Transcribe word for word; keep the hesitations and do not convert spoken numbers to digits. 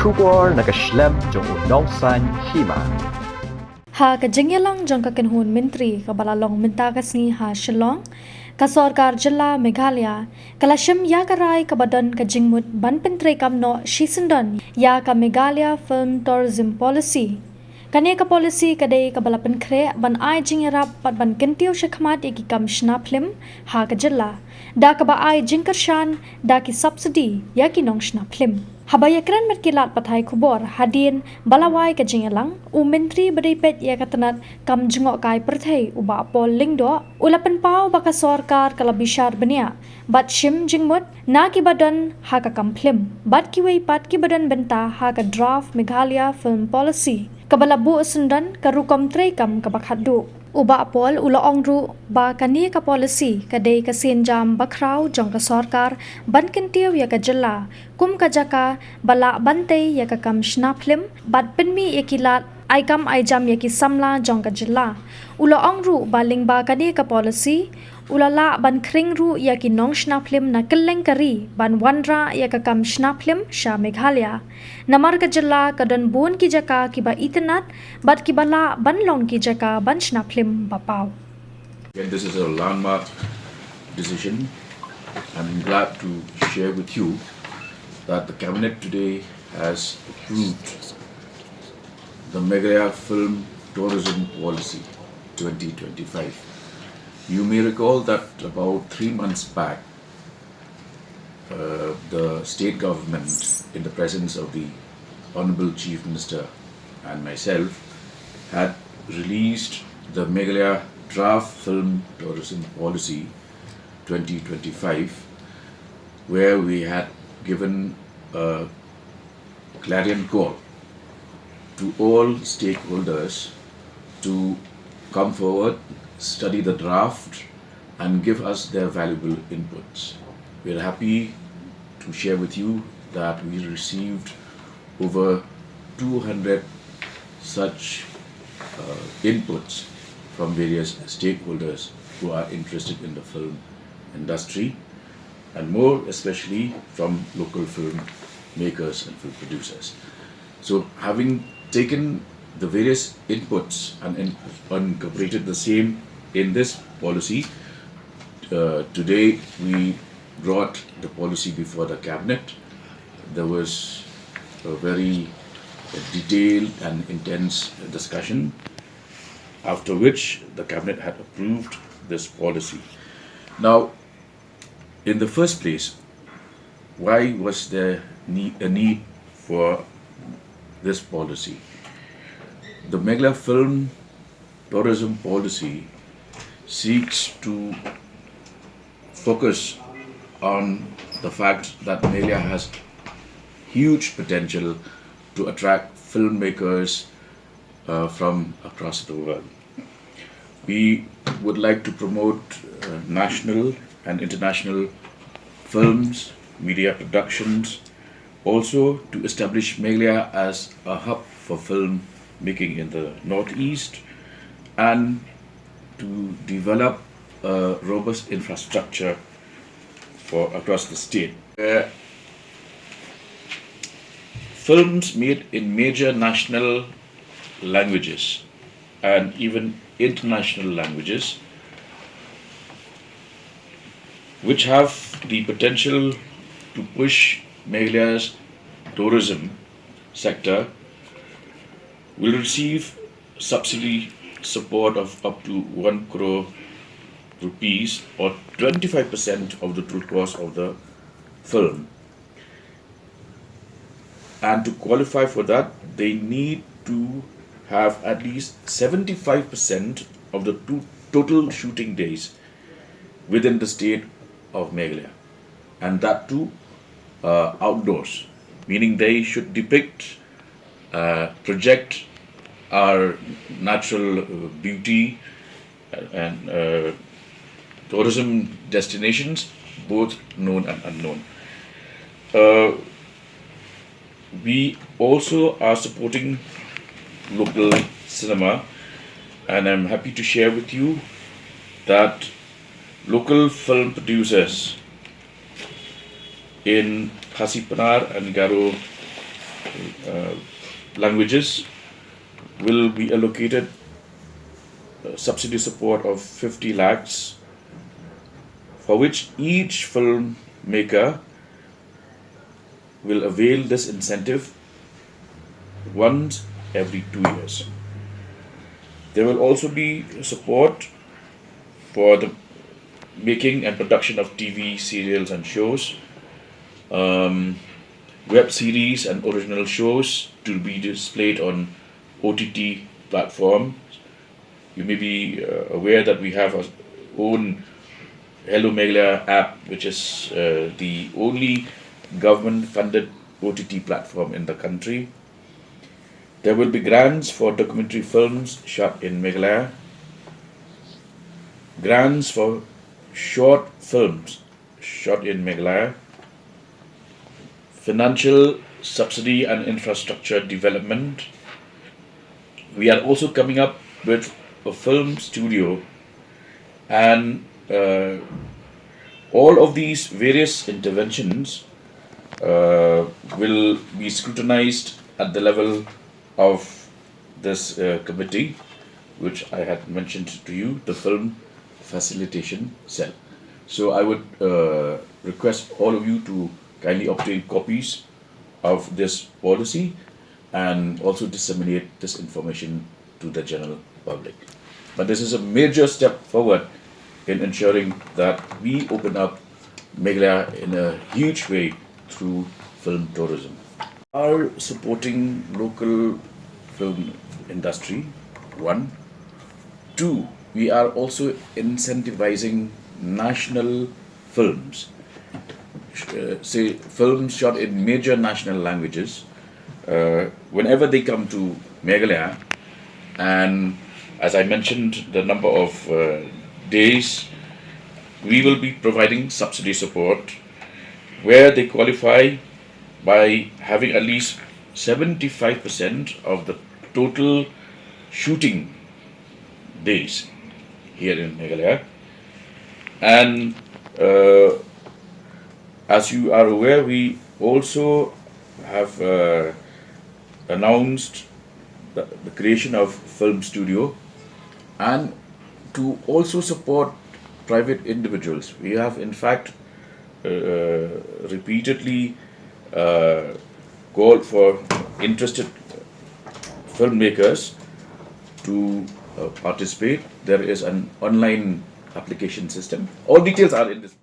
Khubor na ka shlem jong u nongsan hima. Ha ka jingïalang jong ka kynhun myntri kaba la long mynta ka sngi ha Shillong, ka sorkar jylla Meghalaya ka la shim ïa ka rai kaba don ka jingmut ban pyntreikam noh shisyndon ïa ka Meghalaya Film Tourism Policy. Kane ka policy ka dei kaba la pynkhreh ban ai jingïarap bad ban kyntiew shakhmat ïa ki kam shna phlim ha ka jylla, da kaba ai jingkyrshan da ki subsidy ïa ki nongshna phlim. Haba ïakren bad ki lad pathai khubor hadien ba la wai ka jingïalang, u myntri ba dei peit ïa ka tnat kam jngohkai pyrthei u Bah Paul Lyngdoh u la pynpaw ba ka sorkar ka la bishar bniah bad shim jingmut na kiba don ha ka kam phlim bad kiwei pat kiba don bynta ha ka draft Meghalaya Film Policy kaba la buh syndon ka rukom treikam kaba khatduh. U Bah Paul u la ong ruh ba kane ka policy ka dei ka sienjam bakhraw jong ka sorkar ban kyntiew ïa ka jylla kum ka jaka ba lah ban tei ïa ka kam shna phlim bad pynmih ïa ki lad ai kam ai jam ïa ki samla jong ka jylla. U la ong ruh ba lyngba kane ka policy u la lah ban khring ruh ïa ki nongshna phlim na kylleng ka ri ban wanrah ïa ka kam shna phlim sha Meghalaya. Namar ka jylla ka don bun ki jaka kiba itynnad bad kiba lah ban long ki jaka ban shna phlim ba paw. And this is a landmark decision. I'm glad to share with you that the Cabinet today has approved the Meghalaya Film Tourism Policy twenty twenty-five. You may recall that about three months back, uh, the state government, in the presence of the Honorable Chief Minister and myself, had released the Meghalaya Draft Film Tourism Policy twenty twenty-five, where we had given a clarion call to all stakeholders to come forward, study the draft, and give us their valuable inputs. We are happy to share with you that we received over two hundred such uh, inputs from various stakeholders who are interested in the film industry, and more especially from local film makers and film producers. So, having taken the various inputs and in- incorporated the same in this policy, uh, today we brought the policy before the cabinet. There was a very detailed and intense discussion, after which the cabinet had approved this policy. Now, in the first place, why was there need, a need for this policy? The Meghalaya Film Tourism Policy seeks to focus on the fact that Meghalaya has huge potential to attract filmmakers uh, from across the world. We would like to promote uh, national and international films, media productions, also to establish Meghalaya as a hub for film making in the Northeast, and to develop a robust infrastructure for across the state, where films made in major national languages and even international languages, which have the potential to push Meghalaya's tourism sector, will receive subsidy support of up to one crore rupees, or twenty-five percent of the total cost of the film. And to qualify for that, they need to have at least seventy-five percent of the to- total shooting days within the state of Meghalaya, and that too uh, outdoors, meaning they should depict, uh, project our natural uh, beauty uh, and uh, tourism destinations, both known and unknown. Uh, we also are supporting local cinema, and I'm happy to share with you that local film producers in Khasi Pnar and Garo uh, languages will be allocated uh, subsidy support of fifty lakhs, for which each filmmaker will avail this incentive once every two years. There will also be support for the making and production of T V serials and shows, um, web series and original shows to be displayed on O T T platforms. You may be uh, aware that we have our own Hello Meghalaya app, which is uh, the only government funded O T T platform in the country. There will be grants for documentary films shot in Meghalaya, grants for short films shot in Meghalaya, financial subsidy and infrastructure development. We are also coming up with a film studio, and uh, all of these various interventions uh, will be scrutinized at the level of this uh, committee, which I had mentioned to you, the Film Facilitation Cell. So I would uh, request all of you to kindly obtain copies of this policy and also disseminate this information to the general public. But this is a major step forward in ensuring that we open up Meghalaya in a huge way through film tourism. Are supporting local film industry, one. Two, we are also incentivizing national films, uh, say films shot in major national languages, uh, whenever they come to Meghalaya. And as I mentioned, the number of uh, days, we will be providing subsidy support where they qualify by having at least seventy-five percent of the total shooting days here in Meghalaya. And uh, as you are aware, we also have uh, announced the, the creation of film studio and to also support private individuals. We have in fact uh, repeatedly uh, called for interested filmmakers to uh, participate. There is an online application system. All details are in this.